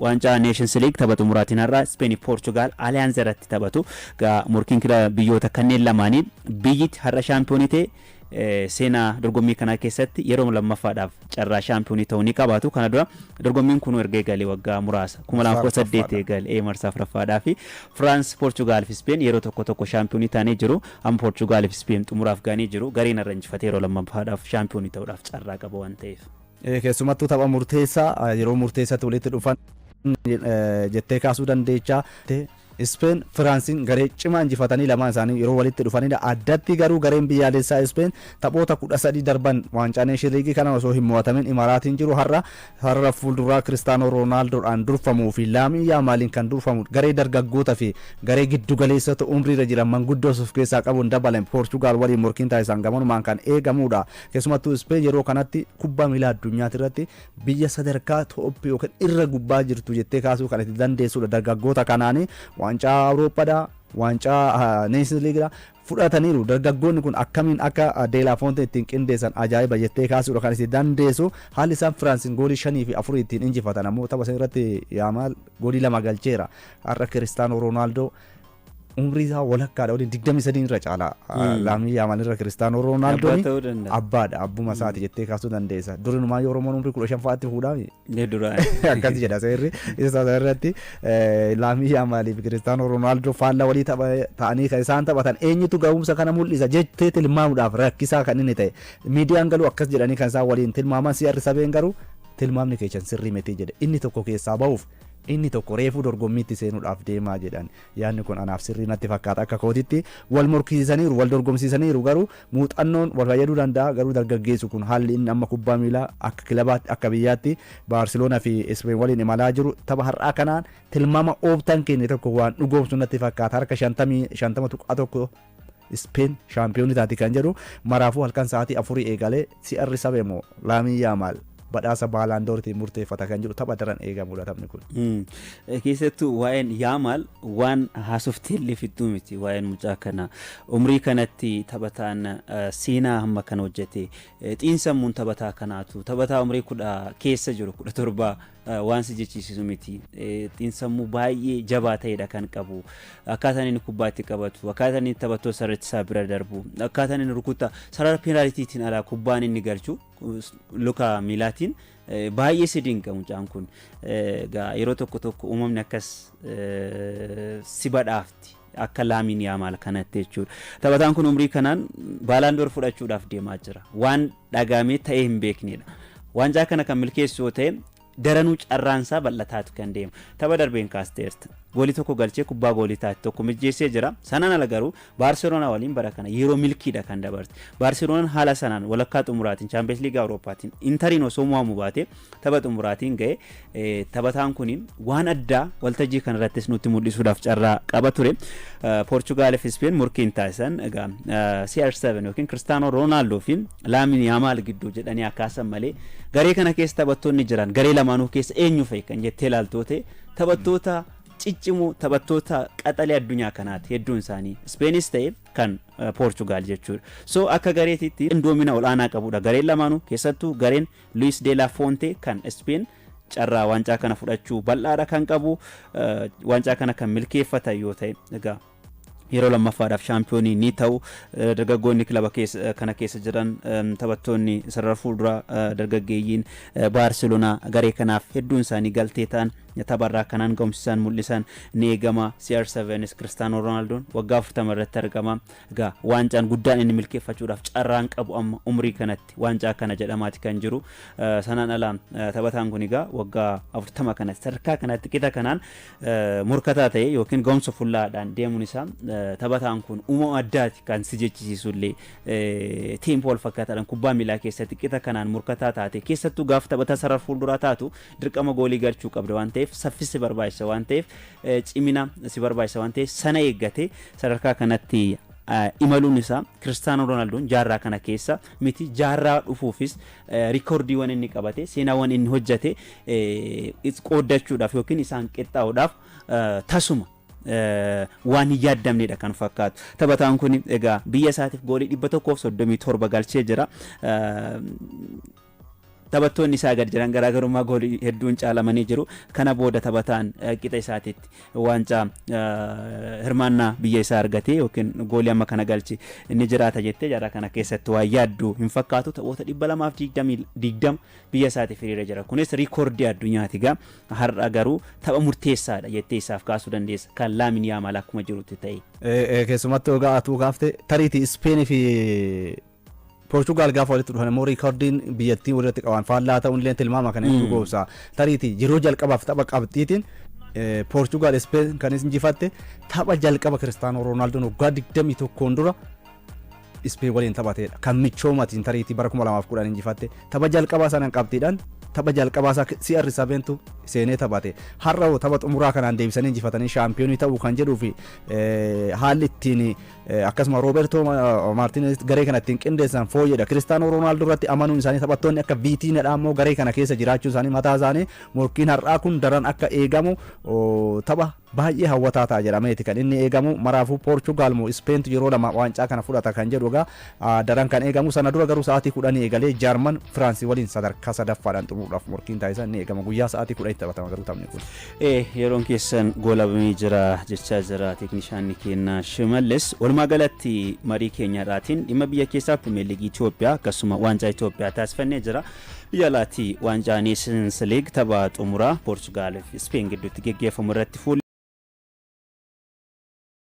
Waancaa Nations League tapha xumuraatiin har'a Ispeenii Poorchugaal Aliyaanz irratti taphatu. Egaa morkiin biyyoota kanneen lamaanii biyyitti har'a shaampiyoonii ta'e seenaa dorgommii kanaa keessatti yeroo lammaffaadhaaf carraa shaampiyoonii ta'uu ni qabaatu. Kana dura dorgommiin kun erga eegalee waggaa muraasa 2018 eegalee marsaa afuraffaadhaa fi Firaans, Poorchugaal fi Ispeen yeroo tokko tokko shaampiyoonii ta'anii jiru. Amma Poorchugaal fi Ispeen xumuraaf ga'anii jiru. Gareen har'a injifatee yeroo lammaffaadhaaf shaampiyoonii ta'uudhaaf carraa qaba waan ta'eef. Keessumattuu tapha murteessaa yeroo murteessatti walitti dhufan jettee kaasuu dandeecha. Ispeen Firaansiin garee cimaa injifatanii lamaan isaanii yeroo walitti dhufanidha. Addatti garuu gareen biyyaalessaa Ispeen taphoota 13 darban waancaa Neeshin Liigii kana osoo hin mo'atamin imalaatiin jiru. Har'a sarara fuulduraa Kiristaanoo Roonaaldodhaan durfamuu fi Laamii Yaamaaliin kan durfamu, garee dargaggoota fi garee giddugaleessota umriirra jiran manguddoos of keessaa qabuun dabalan Poorchugaal waliin morkiin taasisan gamanumaan kan eegamudha. Keessumattuu Ispeen yeroo kanatti kubbaa miilaa addunyaati irratti biyya sadarkaa top yookiin irra gubbaa jirtu jettee kaasuu kan itti dandeessudha. Dargaggoota kanaanii waancaa Awurooppaadha, waancaa Neeshins Liigidha fudhataniiru. Dargaggoonni kun akkamiin akka Deelaa Foonte ittiin qindeessan ajaa'iba jettee kaasuudha kan itti dandeessu. Haalli isaan Firaansiin goolii 5 fi 4 ittiin injifatan ammoo, tapha san irratti Yaamaal goolii 2 galcheera. Har'a Kiristaanoo Roonaaldoo umrii isaa walakkaadha waliin, 23 irra caala Laamii Yaamaal irra Kiristaanoo Roonaaldoo. Abbaa ta'uu danda'a. Abbaadha, abbuma isaati jettee kaasuu dandeessa. Durinumaa yoo Oromoon umrii 15 fa'aatti fuudhaami. Ni duraan. Akkas jedha seerri isa irratti. Laamii Yaamaalii fi Kiristaanoo Roonaaldoo faallaa walii ta'anii kan isaan taphatan, eenyutu ga'umsa kana mul'isa jettee tilmaamuudhaaf rakkisaa kan inni ta'e. Miidiyaan garuu akkas jedhanii kan isaan waliin tilmaaman, CR7 garuu tilmaamni keessan sirrii miti jedhe. Inni tokko keessaa ba'uuf, inni tokko reefuu dorgommiitti seenuudhaaf deemaa jedhan. Yaadni kun anaaf sirrii natti fakkaata. Akka kootitti wal morkisiisaniiru, wal dorgomsiisaniiru, garuu muuxannoon wal fayyaduu danda'a. Garuu dargaggeessu kun haalli inni amma kubbaa miilaa akka kilabaatti, akka biyyaatti Baarseloonaa fi Ispeen waliin imalaa jiru, tapha har'aa kanaan tilmaama ooftan keenya tokko waan dhugoomsu natti fakkaata. Harka 50.1 Ispeen shaampiyoonii taati kan jedhu. Maraafuu halkan sa'aatii 4 eegalee CR7 moo Laamii Yaamaal badhaasa Baalaandooritiin murteeffata kan jedhu tapha daran eegamudha taphni kun. Keessattuu waa'een Yaamaal waan haasofteellee fixxuu miti. Waa'een mucaa kana, umrii kanatti taphataan seenaa hamma kana hojjete, xiinsammuun taphataa kanaatu taphataa umrii 10 keessa jiru, 17 waan si jechiisisu miti. Xiinsammuu baay'ee jabaa ta'edha kan qabu. Akkaataan inni kubbaa itti qabatu, akkaataan inni taphattoota sarara ittisaa bira darbu, akkaataan inni rukuttaa sarara peenaalitiitiin alaa kubbaan inni galchu luka miilaatiin baay'ee si dinqa mucaan kun. Egaa yeroo tokko tokko uumamni akkas si badhaafti. Akka Laamiin Yaamaal kanatti jechuudha. Taphataan kun umrii kanaan Baalaandoor fudhachuudhaaf deemaa jira. Waan dhagaamee ta'ee hin beeknedha. Waancaa kana kan milkeessu yoo ta'e, daranuu carraansaa bal'ataatu kan deemu. Tapha darbeen kaasteerta. Goolii tokko galchee kubbaa goolii taate tokko mijjeessee jira. Sanaan ala garuu Baarseloonaa waliin bara kana yeroo milkiidha kan dabarte. Baarseloonaan haala sanaan walakkaa xumuraatiin Chaampiyeens Liigii Awurooppaatiin Intariin osoo mo'amu baate tapha xumuraatiin ga'e. Taphataan kun waan addaa waltajjii kanarrattis nutti mul'isuudhaaf carraa qaba ture. Poorchugaal fi Ispeen morkiin taasisan egaa CR7 yookiin Kiristaanoo Roonaaldoo fi Laamin Yaamaal gidduu jedhanii akkaasan malee, garee kana keessa taphattoonni jiran, garee lamaanuu keessa eenyu fa'i kan jettee ilaaltoo ta'e, taphattoota ciccimoo, taphattoota qaxalee addunyaa kanaati hedduun isaanii, Ispeenis ta'e kan Poorchugaal jechuudha. So akka gareetitti qindoomina ol'aanaa qabudha gareen lamaanuu. Keessattuu gareen Luis de la Fuente kan Ispeen carraa waancaa kana fudhachuu bal'aadha kan qabu. Waancaa kana kan milkeeffatan yoo ta'e, egaa yeroo lammaffaadhaaf shaampiyoonii ni ta'u. Dargaggoonni kilaba kana keessa jiran, taphattoonni sarara fuulduraa dargaggeeyyiin Baarseloonaa garee kanaaf hedduun isaanii galtee ta'an, tapharraa kanaan ga'umsi isaan mul'isan ni eegama. CR7s Kiristaanoo Roonaaldoon waggaa 40 irratti argama. Egaa waancaan guddaan inni milkeeffachuudhaaf carraan qabu amma umrii kanatti waancaa kana jedhamaati kan jiru. Sanaan ala taphataan kun egaa waggaa 40 kanatti sadarkaa kanatti qixa kanaan morkataa ta'e yookiin ga'umsa fullaadhaan deemuun isaa, taphataan kun uumama addaati kan si jechisiisu illee. Tempo wal fakkaataadhaan kubbaa miilaa keessatti qixa kanaan morkataa taate, keessattuu gaafa taphataa sarara fuulduraa taatu dirqama goolii galchuu qabda waan ta'eef, saffisi barbaachisa waan ta'eef, cimina si barbaachisa waan ta'eef, sana eeggate sadarkaa kanatti imaluun isaa, Kiristaanoo Roonaaldoon jaarraa kana keessa miti, jaarraa dhufuufis riikoordiiwwan inni qabate, seenaawwan inni hojjete qooddachuudhaaf yookiin isaan qixxaa'uudhaaf tasuma waan hin yaaddamnedha kan fakkaatu. Taphataan kun egaa biyya isaatiif goolii 137 galchee jira. Taphattoonni isaa gad jiran garaagarummaa goolii hedduun caalamanii jiru. Kana booda taphataan qixa isaatiitti waancaa hirmaannaa biyya isaa argatee yookiin goolii amma kana galche inni jiraata jettee jaarraa kana keessatti waa yaaddu hin fakkaatu. Taphoota 220 biyya isaatiif hiriira jira. Kunis riikoordii addunyaati gaa. Har'a garuu tapha murteessaadha jettee isaaf kaasuu dandeessa. Kan Laamin Yaamaal akkuma jirutti ta'e. Keessumattuu egaa atuu gaafte tariitii Ispeenii fi Poorchugaal gaafa walitti dhufan immoo riikoordiin biyyattii walitti qaban faallaa ta'uun illee tilmaama kana hedduu goobsa. Tariitii yeroo jalqabaaf tapha qabxiitiin Poorchugaal Ispeen kan injifatte tapha jalqaba Kiristaanoo Roonaaldoo waggaa 21 dura Ispeen waliin taphateedha. Kan michoomatiin tariitii bara 2010 injifatte tapha jalqabaa sanaan qabxiidhaan tapha jalqabaa isaa CR7tu seenee taphate. Har'a hoo tapha xumuraa kanaan deebisanii injifatanii shaampiyoonii ta'uu kan jedhuu fi haalli ittiin akkasuma Roobertoo Maartiinez garee kana ittiin qindeessan fooyyedha. Kiristaanoo Roonaaldoo irratti amanuun isaanii, taphattoonni akka Viitiinadha immoo garee kana keessa jiraachuun isaanii mataa isaanii morkiin har'aa kun daran akka eegamu tapha baay'ee hawwataa ta'a jedhameeti kan inni eegamu. Maraafuu Poorchugaal moo Ispeentu yeroo lama waancaa kana fudhata kan jedhu egaa daran kan eegamu. Sana dura garuu sa'aatii 10 eegalee Jaarman Firaansii waliin sadarkaa sadaffaadhaan xumuruudhaaf morkiin taasisan ni eegama. Guyyaa sa'aatii 10tti taphatama garuu taphni kun. Yeroon keessan goolabamee jira jechaa jira teeknishaanni keenya Shimallis. Walumaa galatti marii keenyarraatiin dhimma biyya keessaa Pirimeer Liigii Itoophiyaa akkasuma waancaa Itoophiyaa taasifannee jira. Biyya alaatii waancaa Neeshins Liig tapha xumuraa Poorchugaal fi Ispeen gidduutti geggeeffamu irratti fuulli